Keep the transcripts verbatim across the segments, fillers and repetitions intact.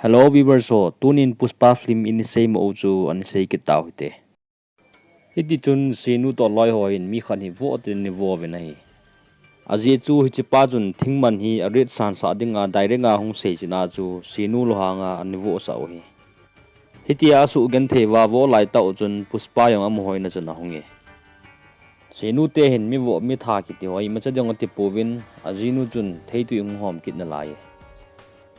Hello viewers ho, tunin Pushpa film in isei mo u chu an isei kit tau hite. Hiti chun Sinu toh loi ho hin mi khat hi vo tin ani vo uvin ahi. Ajeh chu hichepa chun thingman hi a rate sansah dinga direct a hung sei china chu Sinu lunghanga ani vo sah u hi. Hitia asuh genthei uva vo lai tah u chun Pushpa jong amu hoina chun ahung e. Sinu te hin mi vo mi tha kiti ho imacha jong ati pouvin, ajinu chun theitui hung hom kit nalai e.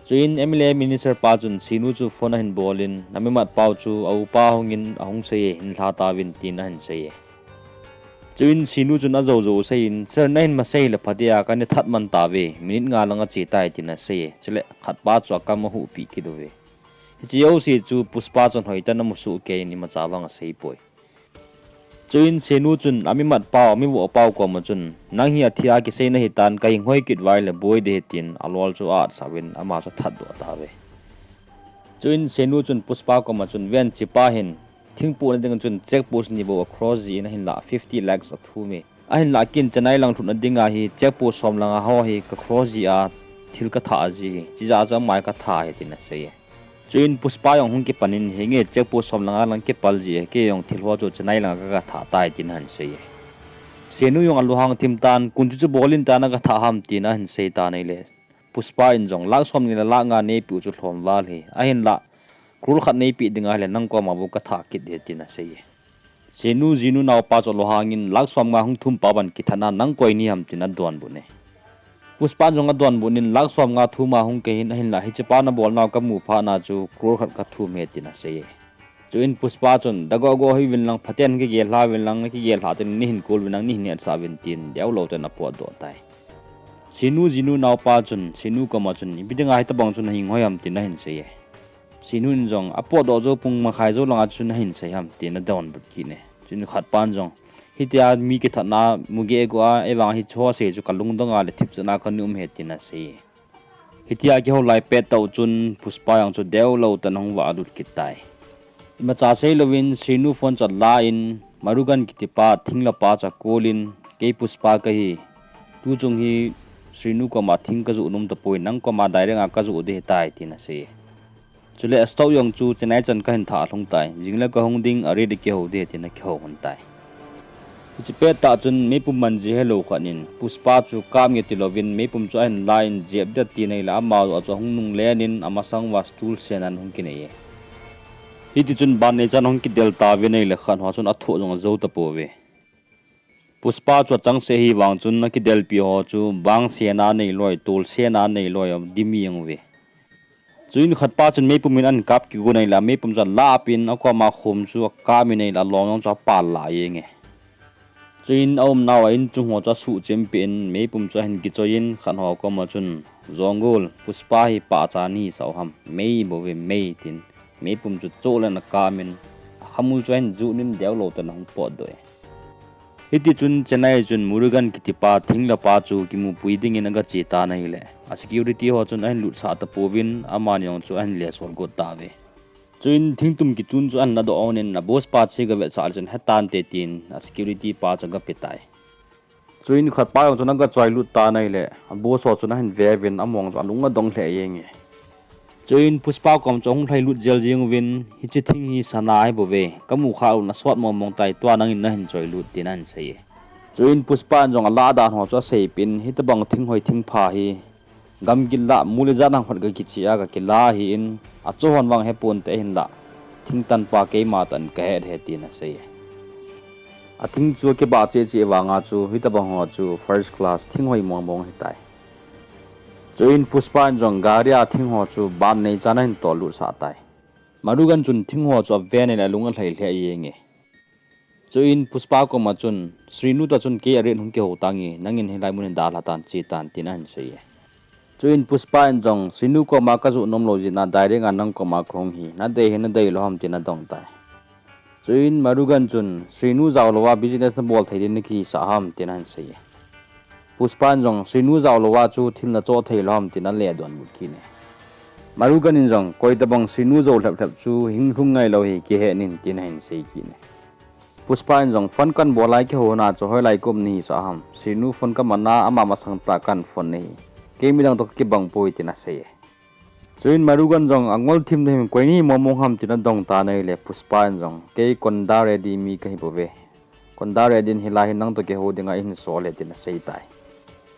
Chuin M L A minister pa chun Sinu chu phone ahin bol in, na mimat pau chu a upa hungin ahung sei e, hin lha tauvin tin ahin sei e. Chuin Sinu chun ajou jou seiyin, Sir, nahin masei le phatea kana that man tauve, minute nga lang ache tai tin asei e. Chule khatpa chu akam ahuhpi kit uve. Hiche jouse chu Pushpa chun hoitah in amu soh kei in imacha vang asei poi. Chuin Sinu chun a mimat pau, a mi vo pau koma chun, nang hi athi a kisei nahitan, kahin hoi kit uva ahile boi ding ahi tin alol chu a-at sah uvin ama chu athat doh tauve. Chuin Sinu chun Pushpa koma chun, ven, hichepa hin thing pohna ding chun check post ni bou a cross jin ahinlah fifty lakhs athum e. Ahinlah ken Chennai lang lhutna dinga hi check post som langa ho hi ka cross ji a thil ka thah ji hi. Chijeh a chu ama hi ka thah ahi tin asei e. Chuin Pushpa jong hung kipan in, henge check post som langa lang kipal ji e, kei jong thil ho chu Chennai langa ka, ka thah tai tin ahin sei e. Sinu jong alunghang thim tan, kon chu chu bol in tia na ka thah ham tin ahin sei tan ahile, Pushpa in jong lakh som ni le lakh nga neipiu chu lhom val hi. Ahinlah crore khat neipi ding ahile nang koma bou ka thah kit ding tin asei e. Sinu jinu naopa chu alunghang in lakh som nga hung thum pa ban kithat na nang koi nahi ham tin adonbut e. Pushpa jong adonbut in lakh som nga thum a hung kahin, ahinlah hichepa nabol nau kamu phat na chu crore khat kathum e tin asei e. Chuin Pushpa chun, dago go hih uvin lang, phaten kigel lha uvin lang, nakigel lha teng nahin kol uvin lang, nahin hetsah uvin tin deulou tah in apotdoh tai. Sinu jinu naopa chun Sinu koma chun, ipi dinga hitabang chu nahing hoi ham tin ahin sei e. Sinu in jong, apotdoh jou pung makhai jou langa chu nahin sei ham tin adonbut kit e. Chuin khatpan jong, hitia mi kithat na mu geh go a, ahivang hiche ho sei chu kalungdong a le thipchet na kana um e tin asei e. Hitia kihou lai pet tah u chun Pushpa jong chu deulou tah in ahung valut kit tai. Imacha seilouvin Sinu phone chu ala in, Murugan kitipa thing lapa chu akol in, kei Pushpa kahi, tuchung hi Sinu koma thing kajoh nom tapoi, nang koma direct a kajoh ding ahitai tin asei e. Chule a stock jong chu Chennai chan kahin thah lhung tai, jing le kahung ding, a rate kihou ding tin akihou lhon tai. Hiche pet tah chun meipum man ji helou khat in Pushpa chu kap nge tilouvin meipum chu ahin la in jep ding ati nahi le ama joh chu ahung nung len in amasang uva stool sen a ahung kinei e. Hiti chun ban neichan ahung kidel tauvin ahile khat ho chun athoh jong ajou tapouve. Pushpa chu achangseh ahivang chun akidelpi ho chu bang sen a neilou, tol sen a neilou, adimi jeng uve. Chuin khatpa chun meipum in ahin kap kigon ahile meipum chu alahpeh in akoma khom chu akap in ahile along jong chu apal lah jenge. Chuin aumnauva inchung ho chu asuhchim peh in meipum chu ahin kichoi in khat ho koma chun, jonggol, Pushpa hi pahcha nahisah u ham, mei bouve mei tin meipum chu choh len akap in akhamul chu ahin jut in deulou tah in ahung potdoh e. Hiti chun Chennai chun Murugan kitipa thing lapa chu kimupui dingin agache tan ahile, a security ho chun ahin lutsah tapouvin amani jong chu ahin lesol got tauve. Chuin thingtum kichun chu ahin ladoh on in a boss pa chu agavetsah le chun hetante tin a security pa chu agape tai. Chuin khatpa jong chun agachoilut tan ahile, a boss ho chun ahin veuvin amahon chu alung adong lheh jenge. Chuin Pushpa kom chu ahung lhailut jel jeng uvin, hiche thing hi sana ahibouve, kamu khah un asot mongmong tai, tua nangin nahin choilut tin ahin sei e. Chuin Pushpa in jong alah dan ho chu aseipeh in, hitobang thinghoi thingpha hi gamgil lah mol ijat ham khat kakicheh a kakila ahin, achohon vang heponte ahinlah, thingtanpa keima tah in kahet e tin asei e. Athing chu akibah cheh cheh vanga chu hitobang ho chu first class thinghoi mongmong ahitai. Chuin Pushpa in jong gari a thing ho chu ban neichan ahin tollutsah tai. Murugan chun thing ho chu aven ahile alung alhai lheh jenge. Chuin Pushpa koma chun, Srinu toh chun kei a rate hung kihou tange, nangin hilai mun hin dalha tan, che tan tin ahin sei e. Chuin Pushpa in jong, Srinu koma kajoh nomlou jeh a direct a nang koma kahung hi, nadei hi nadeilou ham tin adong tai. Chuin Murugan chun, Srinu jaolouva business nabol thei din nakihisah ham tin ahin sei e. Pushpa in jong, Srinu jaolouva chu thil nachoh theilou ham tin ale donbut kit e. Murugan in jong, koitobang Srinu jou lhep lhep chu hing lhung ngailou hi kihet in tin ahin sei kit e. Pushpa in jong, phone kahin bol a kihou na chu hoilai kum nahisah ham, Srinu phone kaman a ama masang tah kahin phone nahi, kei midang toh kakibang poi tin asei e. Chuin Murugan jong angol thim na him koi ni momong ham tin adong tan ahile Pushpa in jong kei Konda Reddy mi kahi bouve. Konda Reddy in hilai hi nang toh kihou dinga eihin sol e tin asei tai.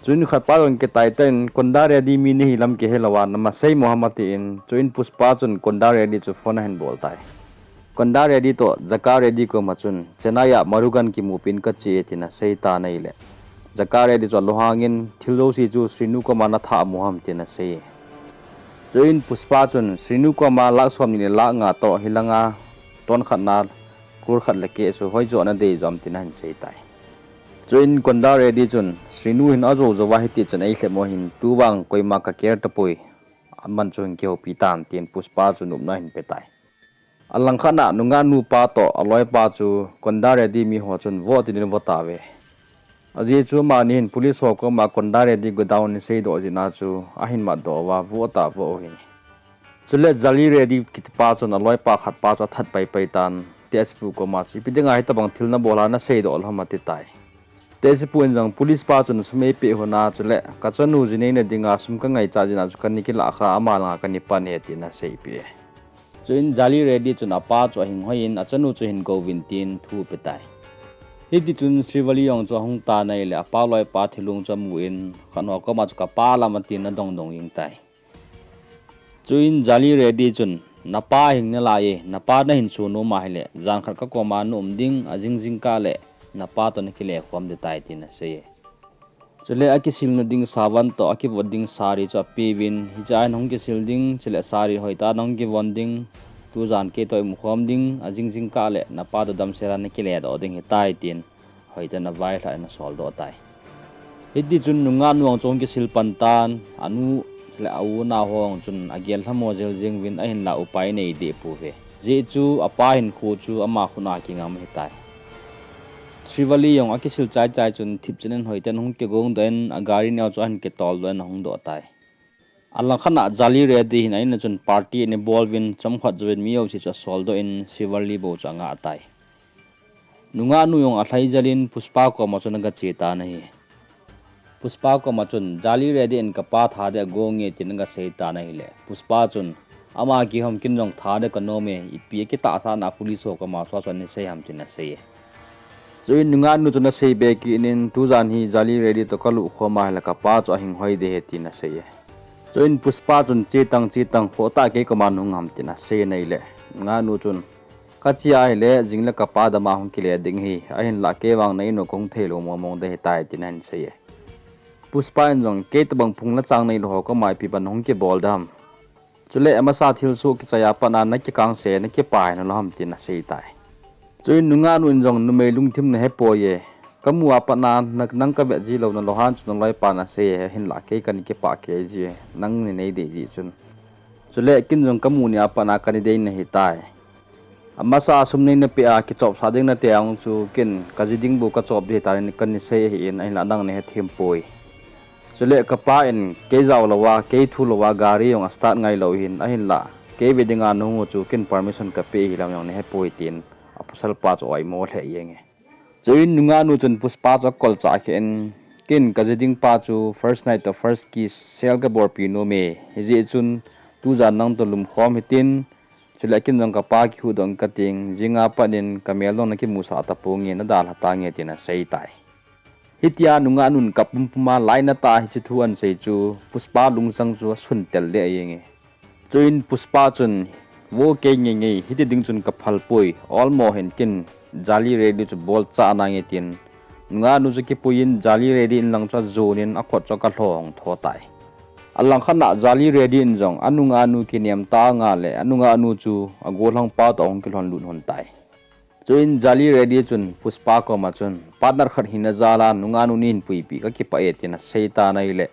Chuin khatpa jong kitai tan Konda Reddy mi nahi lam kihe louva nama sei mo ham atin chuin Pushpa chun Konda Reddy chu phone ahin bol tai. Konda Reddy toh Jaka Reddy koma chun Chennai a Murugan kimupi in kache e tin asei tan ahile Jaka Reddy chu alunghangin thil jouse chu Srinu koma natha mo ham tin asei. Chuin Pushpa chun Srinu koma lakh som ni le lakh nga toh hilanga ton khat na crore khat le keh chu hoi joh nadei jom tin ahin sei tai. Chuin Konda Reddy chun Srinu hin ajou jouva hiti chun eilhep mo hin tuvang koima ka care tapoi. Aman chu hin kihoupi tan tin Pushpa chu nopna ahin pe tai. Alangkhat na nungah nupa toh aloipa chu Konda Reddy mi ho chun vo tin vo tauve. Ajeh chu amani hin police ho koma Konda Reddy godown in seidoh jeh a chu ahin matdoh uva vo ta vo u hi. Chule Jali Reddy kitipa chun aloipa khatpa chu athat paipai tan tehsepu koma chu ipi dinga hitobang thil nabol a naseidoh lou ham ati tai. Tehsepu in jong police pa chun sum eipeh hon a chule kachanu ji neina dinga sum kangaichat jeh a chu kana kilah kha ama langa kana pan e tin aseipeh e. Chuin Jali Reddy chun apa chu ahin hoi in achanu chu hin kouvin tin thu ape tai. Hiti chun Srivalli jong chu ahung tan ahile apa loipa thilong chu amu in khat ho koma chu kapa lam atin adongdong jeng tai. Chuin Jali Reddy chun napa hing nalai e, napa nahin sonom ahile jan khat kakoma naum ding, ajing jingkah le napa toh nakile khom ding tai tin asei e. Chule akisilna ding savan toh akivot ding sari chu apeuvin, hichea nahung kisil ding, chule sari hoitah nahung kivon ding, tujan keitoh imukhom ding, ajing jingkah le napa toh damsel a nakiledoh ding ahitai tin hoitah in availhah in asoldoh tai. Hitichun nungahnu jong chu ahung kisil pan tan, anu le a-u anao ho jong chun agel lhamo jel jeng uvin ahinlah upai nei deh pouve. Ajeh chu apa hinkho chu ama khut a kingam ahitai. Srivalli jong akisil chaichai chun thipchan in hoitah in ahung kigongdoh in agari neo chu ahin kitoldoh in ahungdoh tai. Alangkhat a Jali Reddy hin a-in a chun party ana bol uvin chomkhat jouvin mi jouse chu asoldoh in Srivalli bou chu angah tai. Nungahnu jong alhai jel in Pushpa koma chun agache tan ahi. Pushpa koma chun Jali Reddy in kapa tha ding agonge tin agasei tan ahile Pushpa chun ama kihom kin jong tha ding kanom e, ipi akitahsan a police ho koma chu ason nasei ham tin asei e. Chuin nungahnu chun asei be kit in tujan hi Jali Reddy toh kaluh khom ahile kapa chu ahing hoi ding ahi tin asei e. Chuin Pushpa chun chetang chetang khohtah kei koma nahung ham tin asei in ahile nungahnu chun kache ahile jingle kapa dama hung kile ding ahi, ahinlah kei vang na in u kahung theilou mongmong ding ahitai tin ahin sei e. Pushpa in jong kei tobang phung le chang neilou ho koma ipi ban hung kibol ding ham. Chule amasa thilsoh kichai a pat a nakikangse nakipah nalou ham tin asei tai. Chuin nungahnu in jong numei lungthim nahepoi e. Kamu a pat a nang kavet ji lou nalou han chu naloipan asei e, ahinlah kei kana kipah kei ji e, nang nanei deh jeh chun. Chule ken jong kamu ni a pat a kana dei nahitai. Amasa sum nei napeh a kichopsah ding nati a jong chu ken kaji ding bou kachop ding ahitai kana sei ahin, ahinlah nang nahethem poi. Chule kapa in kei jao louva, kei thu louva gari jong astart ngailou ahin, ahinlah kei ve dinga nahung u chu ken permission kapeh ahi lam jong nahepoi tin apasal pa chu aoimo lheh jenge. Chuin nungahnu chun Pushpa chu akolchah khen, ken kaji ding pa chu first night toh first kiss sel kabolpi nom e, hijeh chun tujan nang toh lumkhom hitin, chule ken jong kapa kihuhdoh inge kating, jinga pat in kamel jong nakimusah taponge, nadalha tange tin asei tai. Hitia nungahnun kap pumpum a lainat a hiche thu ahin sei chu Pushpa lungchang chu asuntel lheh jenge. Chuin Pushpa chun, vo kei ngeingei, hiti ding chun kaphal poi, olmo hin ken Jali Reddy chu bolchah nange tin, nungahnu chu kipui in Jali Reddy in lang chu ajon in akhut chu akalhong tho tai. Alangkhat a Jali Reddy in jong anungahnu kinem tah a angah le anungahnu chu agollhang pa toh ahung kilhon lut lhon tai. Chuin Jali Reddy chun Pushpa koma chun, partner khat hina jal a nungahnu neihin puipeh kakipah e tin asei tan ahile,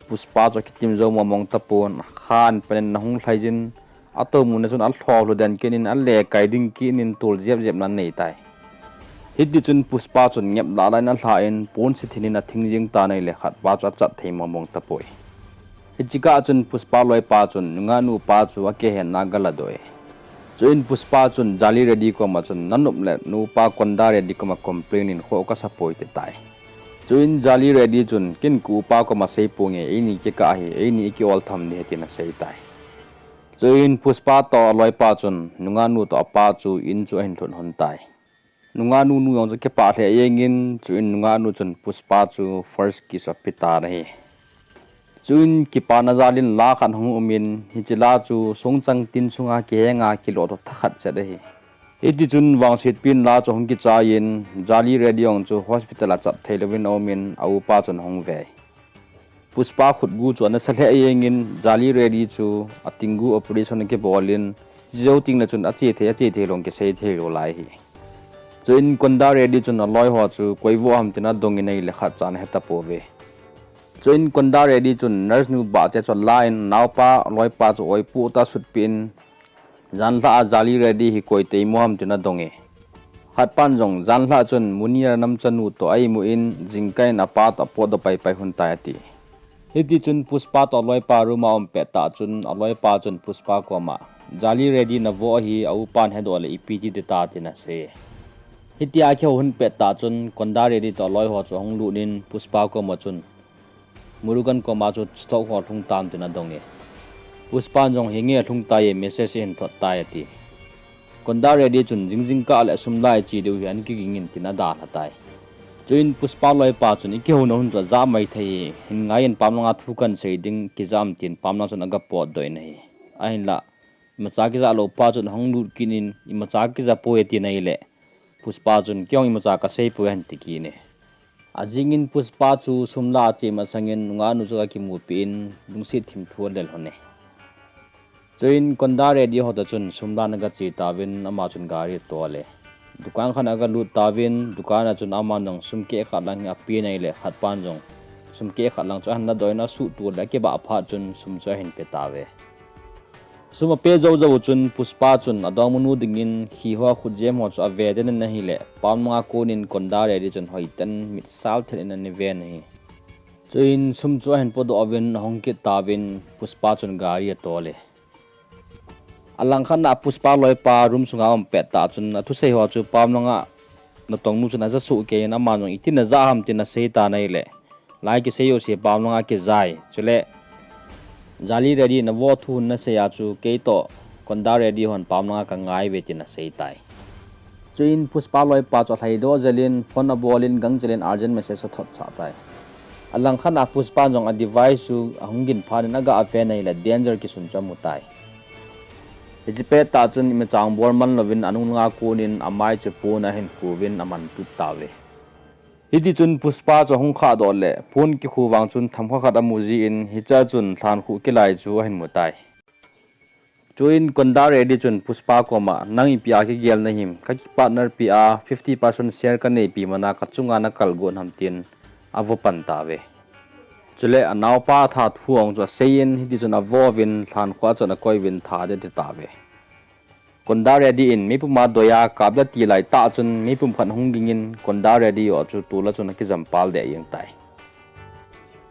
Pushpa chu akitim jou mongmong tapon, khan pen in ahung lhai jin, atoumuna chun alhoh lhu den kit in, ale kai ding kit in tol jep jep na anei tai. Hitichun Pushpa chun ngep lah lah in alhah in, ponse thin in athing jeng tan ahile khatpa chu achat thei mongmong tapoi. Hiche kah chun Pushpa loipa chun nungahnu pa chu akihenna agaladoh e. Chuin Pushpa chun Jali Reddy koma chun nanop le nupa Konda Reddy koma complain in khoh kasapoi ati tai. Chuin Jali Reddy chun ken ka upa koma seiponge, eini kikah ahi, eini iki-ol tham ding ahi tin asei tai. Chuin Pushpa toh aloipa chun nungahnu toh apa chu in chu ahin lhut lhon tai. Nungahnu nu jong chu kipah lheh jengin, chuin nungahnu chun Pushpa chu first kiss ape tan ahi. Chuin kipana jalin la khat hung umin, hiche la chu songchang tin sunga kihenga kiloh toh thakhat chet ahi. Hitichun vangsetpi in la chu hung kichaiyin, Jali Reddy jong chu hospital a chat thei louvin aumin, a upa chun ahung ve. Pushpa khutgu chu ana sa lheh jengin, Jali Reddy chu a tinggu operation akibolin, hiche jou tengle chun ache thei, ache thei lou kisei thei lou lai ahi. Chuin Konda Reddy chun aloi ho chu koi vo ham tin adongin ahile khatcha ana he tapouve. Chuin Konda Reddy chun nurse nu bah te chu alan, anaopa aloipa chu oipoh tah a asutpeh in, janlhah a Jali Reddy hi koi teimo ham tin adonge. Khatpan jong janlhah chun Munira namchanu toh a-imu in, jingkah in apa toh apotdoh paipai lhon tai ati. Hitichun Pushpa toh aloipa room a aum pettah chun, aloipa chun Pushpa koma, Jali Reddy navoh hi a upan hedoh le ipi ti ding ta tin asei. Hitia akihou lhon pettah chun, Konda Reddy toh aloi ho chu ahung lut in, Pushpa koma chun, Murugan koma chu stock ho lhung tam tin adonge. Pushpan jong, henge alhung tai e, message ahin thot tai ati. Konda Reddy chun, jingjing kah le sum la iche diu hi ana kigingin tin adalha tai. Chuin Pushpa loipa chun, ikihouna hun chu ajah mai thei e, hin ngaiyin pamlanga thu kahin sei ding, kijam tin pamlang chun aga potdoh in ahi. Ahinlah, imacha kijah lou pa chun ahung lut kit in, imacha kija poi atin ahile, Pushpa chun, keijong imacha kasei poi ahin ti kit e. Ajingin Pushpa chu sum la ache masangin nungahnu chu aga kimupeh in, lungset thimthu alel lhon e. Chuin Konda Reddy ho toh chun sum la ana gache tauvin, ama chun gari atol e. Dukan khat a aga lut tauvin, dukan a chun aman jong sum keh khat lang hi apen ahile, khatpan jong sum keh khat lang chu ahin ladoh in, asuhto le akibah phat chun sum chu ahin pe tauve. Sum apeh jou jou chun Pushpa chun adongmanu dingin khi hoa khutjem ho chu ave den in ahile, pamlanga konin Konda Reddy chun hoiten mitsal thet in ana ven ahi. Chuin sum chu ahin podoh uvin ahung kit tauvin, Pushpa chun gari atol e. Alangkhat a Pushpa loipa room sunga aum pettah chun athusei ho chu pamlanga natongnu chun aja sohkei in, aman jong itin ajah ham tin asei tan ahile, lai kisei jouse pamlanga kijai. Chule, Jali Reddy navoh thu hin nasei a chu keitoh Konda Reddy hon pamlanga kangai uve tin asei tai. Chuin Pushpa loipa chu alhaidoh jel in, phone abol in, gangchel in urgent message athotsah tai. Alangkhat a Pushpa jong a device chu ahung gin phat in aga ven ahile danger kisun chu amu tai. Hiche pettah chun imacha bol man louvin anunglanga konin amai chu pon ahin khu uvin aman tut tauve. Hitichun Pushpa chu ahung khahdoh le pon kikhu vang chun thamkha khat amu jin, hichea chun lhankhuh kilai chu ahin mu tai. Chuin Konda Reddy chun Pushpa koma, nang ipi a kigel nahim, ka kipartner pi a fifty percent share kaneipi mana kachunga nakal got ham tin avo pan tauve. Chule anaopa atha thu jong chu aseiyin, hitichun avouvin lhankhuh a chun akoiyuvin tha ding ati tauve. Konda Reddy in mi puma doiya kap ding ati laitah chun mi pumkhat hung gingin Konda Reddy joh chu tola chun akijam pal deh jeng tai.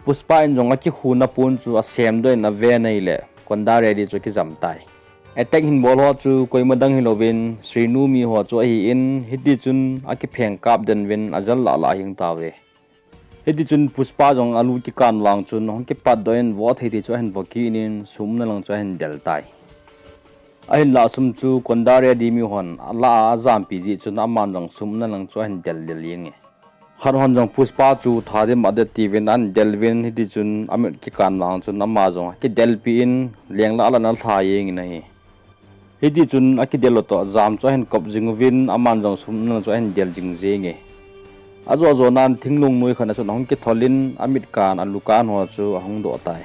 Pushpa in jong akikhuna pon chu asemdoh in aven ahile Konda Reddy chu akijam tai. Attack hin bol ho chu koima dang hilouvin Srinu mi ho chu ahin, hitichun akipheng kap den uvin ajal lah lah jeng tauve. Hitichun Pushpa jong alu kikan vang chun ahung kipatdoh in vo thei thei chu ahin vo kit in sum umna lang chu ahin del tai. Ahinlah sum chu Konda Reddy mihon alah a ajampi jeh chun aman jong sum umna lang chu ahin del del jenge. Khat hon jong Pushpa chu tha ding mah ding atiuvin ahin del uvin, hitichun amit kikan vang chun ama jong akidelpi in lenglah lah in alha jengin ahi. Hitichun akidel u toh jam chu ahin kop jing uvin, aman jong sum umna chu ahin del jing jenge. Ajo jo nan thinglhang noi khat a chun ahung kithol in amit kan alu kan ho chu ahung doh tai.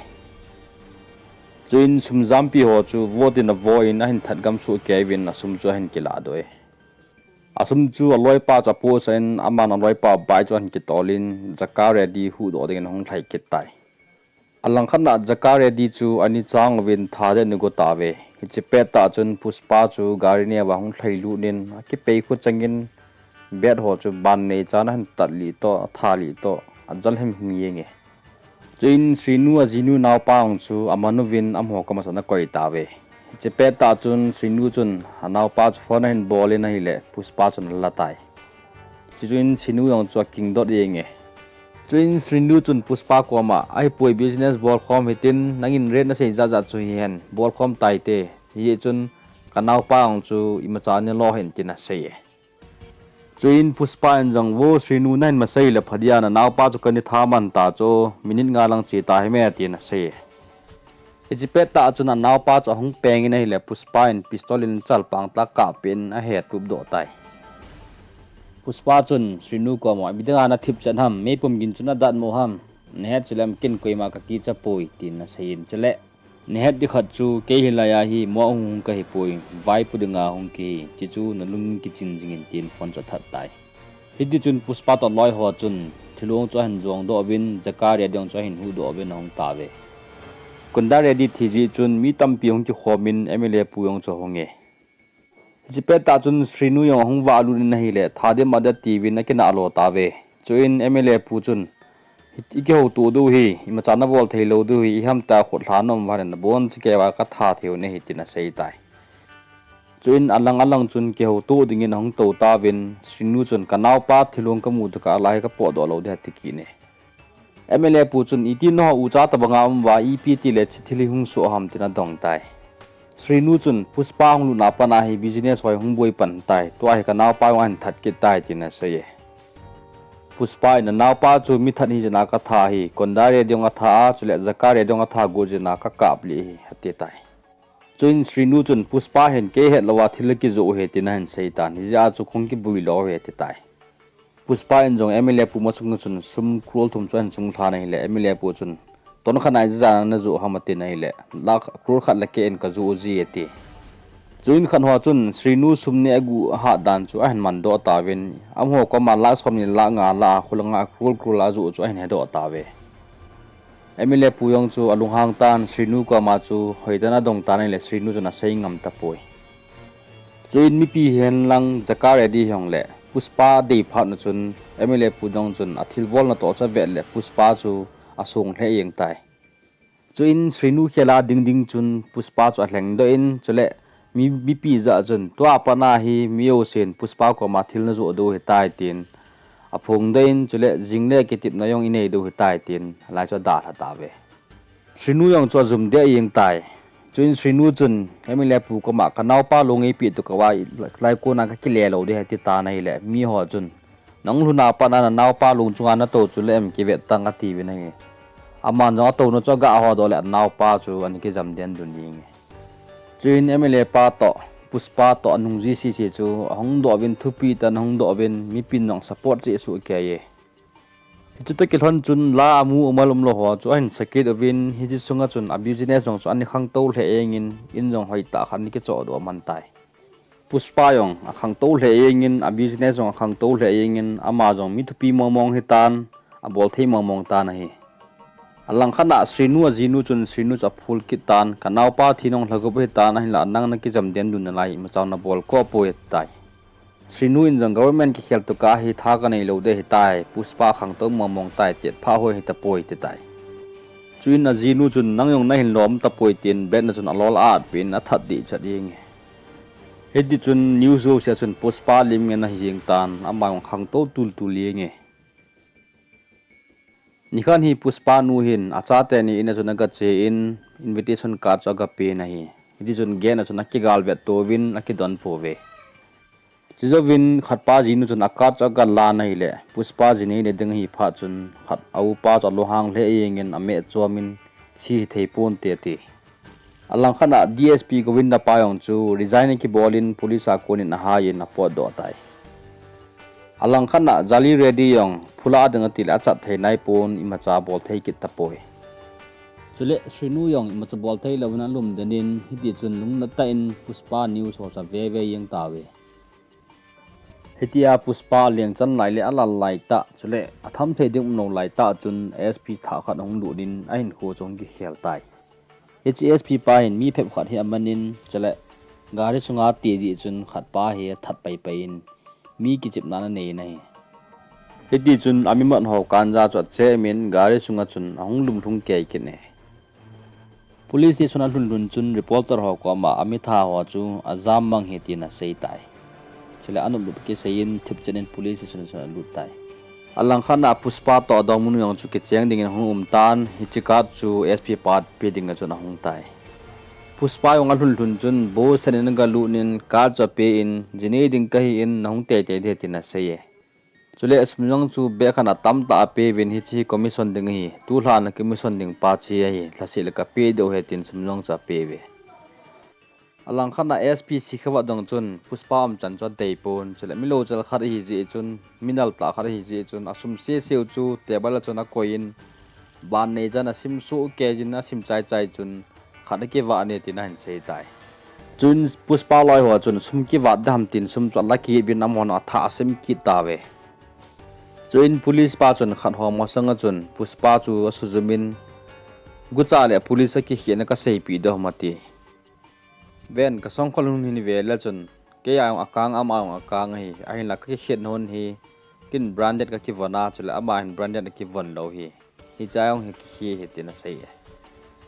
Chuin sum jampi ho chu vo tin avo in ahin that gam sohkei uvin asum chu ahin kilahdoh e. Asum chu aloipa chu apohsah in aman aloipa bike chu ahin kitol in Jaka Reddy huhdoh dingin ahung lhai kit tai. Alangkhat a Jaka Reddy chu ani chang uvin tha ding in ago tauve. Hiche pettah chun Pushpa chu gari neo a hung lhailut in akipei khu changin bat ho chu ban neichan ahin tatlih toh, athahlih toh, ajal himhim jenge. Chuin Srinu ajinu naopa jong chu aman uvin amaho koma chun akoi tauve. Hiche pettah chun Srinu chun anaopa chu phone ahin bol in ahile Pushpa chun ala tai. Chuin Srinu jong chu akingdot jenge. Chuin Srinu chun Pushpa koma, "Ahipoi, business bolkhom hitin, nangin rate nasei jat jat chu hihen, bolkhom taite. Hijeh chun kanaopa jong chu imacha nalo hen," tin asei e. Chuin Pushpa in jong, "Vo Srinu, nahin masei le phadia, nanaopa chu kana thaman ta chu, minute nga lang che ta hime," tin asei e. Hiche pettah chun anaopa chu ahung peng in ahile, Pushpa in pistol in chalpang tah a kap in ahetup doh tai. Pushpa chun Srinu koma, "Midang a nathip chet ham, meipum gin chu nadat mo ham, nahet chuleh ken koima kakicha poi," tin asei in, chule, "Nahet ding khat chu kei hilai a hi mo hung kahipoi, vaipo dinga hung kahi, chuchu nalung kiching jingin," tin phone chu athat tai. Hitichun Pushpa toh loi ho chun thilong chu ahin jong doh uvin, Jaka Reddy jong chu ahin hu doh uvin ahung tauve. Konda Reddy thi jeh chun mi tampi hung kikhom in M L A pu jong chu ahung e. Hiche pettah chun Srinu jong ahung valut in ahile, "Tha ding ma ding," tiuvin akinah lo tauve. Chuin M L A pu chun, "I kihouto diu hi, imacha nabol thei lou diu hi, iham tia khut lha nom uva le nabon chikei uva katha thei u nahi," tin asei tai. Chuin alang alang chun kihouto dingin ahung tou tauvin, Srinu chun, "Kanaopa thilong kamu tokah a lai hi kapotdoh lou ding ahi," ati kit e. M L A pu chun, "Iti nahou ucha tabanga um uva, ipi tile hiche thil hi hung soh ham," tin adong tai. Srinu chun, "Pushpa hung lutna pat a hi business ho hi hung boi pan tai, tua hi kanaopa jong ahin that kit tai," tin asei e. Pushpa in, "Nanaopa chu mi that hijeh a katha hi, Konda Reddy jong atha a, chule Jaka Reddy jong atha got jeh a kakap lih hi," ati tai. Chuin Srinu chun, "Pushpa hin kei het louva thil akijoh u ahi," tin ahin sei tan, "Hijeh a chu kahung kibui lou u ahi," ati tai. Pushpa in jong M L A pu masanga chun sum crore thum chu ahin chunglha in ahile, M L A pu chun, "Tonkhat a ijat a najoh ham?" atin ahile, "Lakh, crore khat le keh in kajoh ji," ati. Chuin khat ho chun Srinu sum neh aguh ahat dan chu ahin mandoh tauvin, amaho koma lakh som ni lakh nga alah a, khulanga crore crore a ajoh chu ahin hedoh tauve. M L A pu jong chu alunghang tan, Srinu koma chu hoitah in adong tan ahile, Srinu chun asei ngam tapoi. Chuin mipi hihen lang Jaka Reddy hijongle Pushpa dei phat u chun M L A pu jong chun athilbol natoh chu avet le Pushpa chu asong lheh jeng tai. Chuin Srinu khel a ding ding chun Pushpa chu alhengdoh in, chule mi, mipi jah chun, "Tua pat a hi mi jousen Pushpa koma thil najoh diu ahitai," tin aphongdoh in, chule jing le kitepna jong inei diu ahitai, tin alai chu adalha tauve. Srinu jong chu ajum deh jeng tai. Chuin Srinu chun M L A pu koma, "Kanaopa long eipeh tokah uva, lai kona kakile lou ding ahi," ati tan ahile, miho chun, "Nang lhun a pat a nanaopa long chunga natou chu le em, kivet tan," atiuvin ahi. Aman jong atouna chu aga hodoh le anaopa chu ana kijam den dun jenge. Chuin M L A pa toh, Pushpa toh anung ji sese chu ahung doh uvin, thupi tah in ahung doh uvin, mipin jong support cheh soh kei e. Hichu toh kilhon chun la amu amal umlou ho chu ahin sakit uvin, hiche sunga chun a business jong chu ana khangtou lheh jengin, in jong hoitah khat ana kichohdoh man tai. Pushpa jong akhangtou lheh jengin, a business jong akhangtou lheh jengin, ama jong mi thupi mong mong ahitan, abol thei mong mong tan ahi. Alangkhat a Srinu ajinu chun Srinu chu aphul kit tan, "Kanaopa thi nahung lhagup ahitan, ahinlah nang nakijam den dun nalai, imacha nabol kha poi," ati tai. Srinu in jong, "Government kikhel tokah a hi tha kanei lou ding ahitai, Pushpa akhangtou mong mong tai, tet phah hoi hitapoi," ati tai. Chuin ajinu chun, "Nang jong nahin lom tapoi," tin bed na chun alol a atpeh in athat dehchat jenge. Hitichun news jouse a chun Pushpa lim ngen ahi jeng tan, ama jong akhangtou tul tul jenge. Nikhat hi Pushpa nu hin achate ni in a chun agache in, invitation card chu agapen ahi. Hitichun gate na chun akigal vet touvin akidon pouve. Chujouvin khatpa jinu chun a card chu agalan ahile, Pushpa ji neina ding ahi phat chun khat a upa chu alunghang lheh jengin ameh chomin, "Hiche hi thei ponte," ati. Alangkhat a D S P Govinda pa jong chu resign akibol in police a konin ahai in apotdoh tai. Alangkhat a Jali Reddy jong phula ding atile achat thei naipon, imacha bol thei kit tapoi. Chule Srinu jong imacha bol thei louvin alum den in, hitichun lungna tah in Pushpa news ho chu ave ve jeng tauve. Hitia Pushpa alengchan lai le alal lai tah, chule atham thei ding umlou lai tah chun S P thah khat ahung lut in ahinkho chu ahung kikhel tai. Hiche S P pa hin mi phabep khat hi amanin, chule gari sunga ati jeh chun khatpa hi athat pai pai in mi kichepna ananei in ahi. Hitichun amimat ho kanja chu achemin gari sunga chun ahung lumlhung kei kit e. Police station alhun lhun chun reporter ho koma amitha ho chu ajam mang ahi tin asei tai. Chule anop nop kisei in thipchet in police station a chun alut tai. Alangkhat a Pushpa toh adongmanu jong chu kicheng dingin ahung um tan, hiche card chu S P pa pe dinga chun ahung tai. Pushpa jong alhun lhun chun, bo sen in agalut in card chu ape in, jinei ding kahi in, nahung teitei ding tin asei e. Chule sum jong chu bag khat a tamtah ape uvin, hiche hi commission ding ahi, tulha a commission ding pa chu ahi, lhaseh le kape diu ahi tin sum jong chu ape uve. Alangkhat a S P Shekhawat jong chun Pushpa umchan chu adei pon, chule mi louchal khat ahi jeh chun, mi nal tah khat ahi jeh chun, asum seseu chu table a chun akoi in, ban nei chan asim soh kei jin asim chai chai chun, khat akivah e tin ahin sei tai. Chuin Pushpa loi ho chun sum kivah ding ham tin sum chu ala kit uvin amahon athah asim kit tauve. Chuin police pa chun khat ho masanga chun Pushpa chu asujum in, gucha le police a kikhehna kaseipeh ding ham ati. Ven, kasongkhol hun hin ve le chun, kei a jong akang, ama jong akang ahi, ahinla kakikhetna hun hi, ken branded kakivon a, chule ama hin branded akivon lou hi. Hiche a jong hi kikhe ahi tin asei e.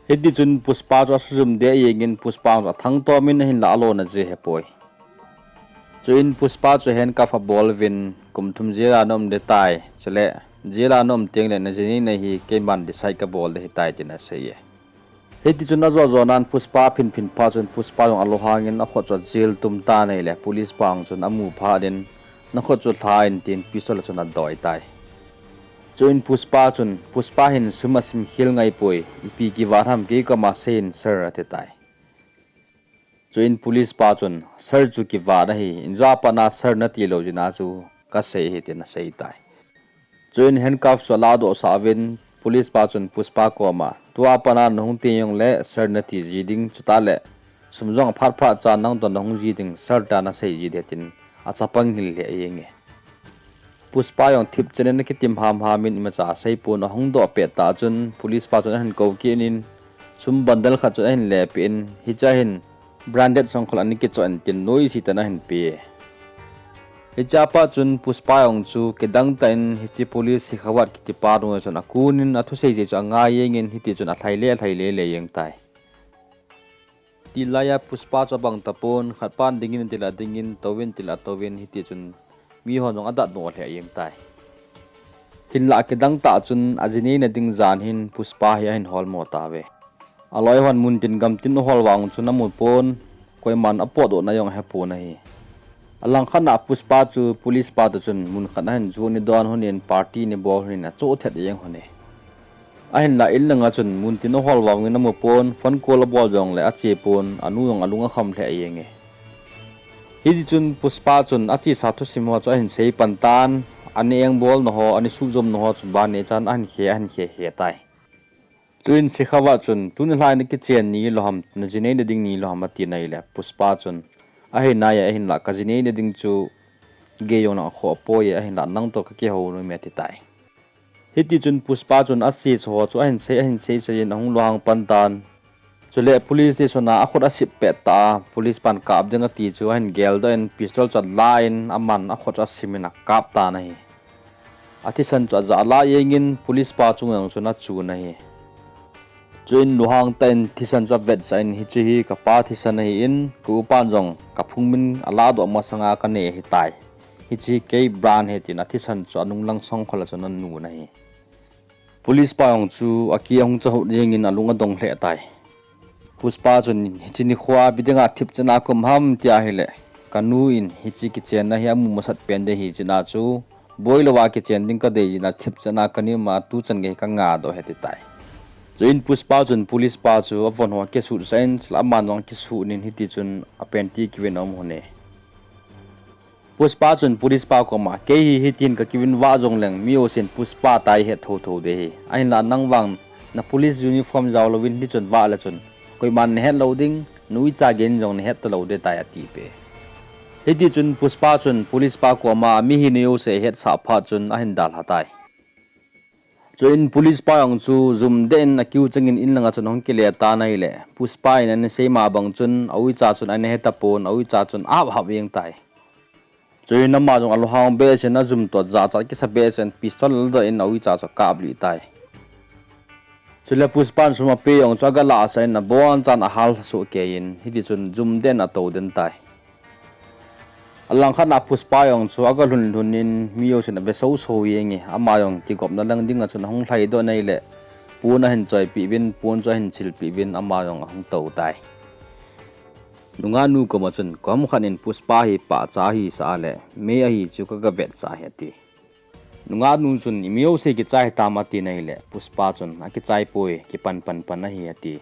Hiti chun Pushpa chu asujum deh jengin Pushpa chu athangtom in ahinla alona jeh ahepoi. Chuin Pushpa chu handcuff abol uvin kum thum jail a naum ding tai, chule jail a naum tengle najinei na hi keiman decide kabol ding ahitai tin asei e. Hiti chun ajo jo nan Pushpa aphin phin phat chun Pushpa jong alunghang in akhut chu ajil tum tan ahile police pa jong chun amu phat in nakhut chu lha in tin pistol a chun adoi tai. Chuin Pushpa chun, Pushpa hin sum asim khel ngai poi, ipi kivah ham kei koma seiyin sir ati tai. Chuin police pa chun, sir chu kivah ahi, injo a pat a sir nati lou jeh a chu kasei ahi tin asei tai. Chuin handcuff chu aladoh sah uvin, police pa chun Pushpa koma, tua pat a nahung teng jongle sir nati ji ding, chutah le sum jong aphat phat chan nang toh nahung ji ding, sir tia nasei ji ding tin achapang hil lheh jenge. Pushpa jong thipchan in akitim ham ham in imacha asei pon, ahung doh pet tah chun police pa chun ahin kou kit in, sum bundle khat chun ahin lepeh in, hiche a hin branded songkhol ana kichoh in tin noise tah in ahin pe e. Hiche a pat chun Pushpa jong chu kidang tah in hiche police Shekhawat kiti pa dunga chun akun in athusei jeh chu angai jengin hiti chun alhai le alhai le le jeng tai. Tilai a Pushpa chu abang tapon, khat pan dingin tile adingin, touvin tile atouvin, hiti chun mihon jong adat noh lheh jeng tai. Hinlah kidang tah chun ajinei na ding jan hin Pushpa hi ahin holmo tauve. Aloi hon muntin gamtin ahol vang chun amu pon, koiman apotdoh na jong ahepon ahi. Alangkhat a Pushpa chu police pa toh chun mun khat ahin jon in adon lhon in party ana bol lhon in achoh thet jeng lhon e. Ahinlah in langa chun muntin ahol vang in amu pon, phone call abol jongle ache pon, anu jong alung akham lheh jeng e. Hiti chun Pushpa chun achesa thusim ho chu ahin sei pan tan, ana engbol na ho, ana suhjom na ho chu ban nei chan ahin khe, ahin khe khe tai. Chuin Shekhawat chun, tuni lhai nakichen ni lou ham, najinei na ding ni lou ham, ati nai le, Pushpa chun, ahi nai, ahinlah kajinei na ding chu gei jong lang akhoh poi, ahinlah nang toh kakihou nom e, ati tai. Hiti chun Pushpa chun achesa ho chu ahin sei, ahin sei sei in ahung lunghang pan tan. Chule police station a akhut asip pet tah a, police pan kap ding ati chu ahin geldoh in pistol chu ala in aman akhut chu asim in akap tan ahi. Athisan chu ajah lah jengin police pa chung jong chun achun ahi. Chuin lunghang tah in thisan chu avetsah in, hiche hi kapa thisan ahin, ka upan jong kaphung min aladoh masanga kanei ahitai. Hiche hi kei brand ahi tin athisan chu anunglang songkhol a chun anun ahi. Police pa jong chu aki ahung chahut jengin alung adong lheh tai. Pushpa chun hiche nikho a ipi dinga thipchan a kaum ham tia ahile, kanu in hiche kichenna hi amu masat pen ding ahi, chuna chu boilouva kichen ding kadei jeh a thipchan a kaneima tuchan gei kangahdoh ahi, ati tai. Chuin Pushpa chun police pa chu avon ho akisutsah in, chule aman jong akisuh in hiti chun a panty kivin aum lhon e. Pushpa chun police pa koma, kei hi hitin kakivin vah jongleng mi jousen Pushpa tia ihet thotho ding ahi. Ahinlah nang vang na police uniform jao louvin hichun vah le chun koiman nahet lou ding, na uicha gei in jong nahet talou ding tai, atipeh e. Hiti chun Pushpa chun police pa koma mihina jouse ahetsah phat chun ahin dalha tai. Chuin police pa jong chu jum deh in akiu chengin in langa chun ahung kile tan ahile, Pushpa in ana sei ma bang chun a uicha chun ana he tapon, a uicha chun ahap hap jeng tai. Chuin ama jong alunghang behseh in ajum toh jachat kisa behseh in pistol aladoh in a uicha chu akaplih tai. Chule Pushpa in sum ape jong chu agalahsah in abonchan ahallha soh kei in hiti chun jum deh in atou den tai. Alangkhat a Pushpa jong chu aga lhun lhun in mi jousen ave soso jenge, ama jong kigopna lang dinga chun ahung lhaidoh in ahile, pon ahin choipeh uvin, pon chu ahin chilpeh uvin, ama jong ahung tou tai. Nungahnu koma chun, koiham khat in Pushpa hi pahcha ahisah a le, mei ahi chu kaga vetsah ahi ati. Nungahnu chun, imi jouse kichai hitam atin ahile, Pushpa chun, akichai poi, kipan pan pan ahi ati.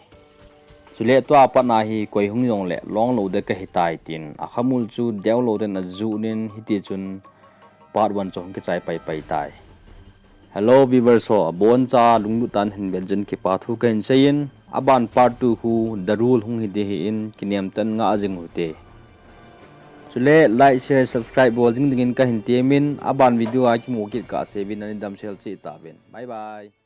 Chule tua pat a hi koi hung jongle longlou ding kahitai tin, akhamul chu deolou ding ajuh in hitichun part one chu hung kichai paipai tai. Hello viewers ho, aboncha lunglut tah in hin vet jeh in kipa thu kahin seiyin, aban part two khu The Rule hung hi ding ahin, kinem tah in ngah jing uhite. Chule like, share, subscribe bol jing dingin kahin temin, aban video a kimu kit kahseuvin, ani damsel cheh tauvin. Bye bye.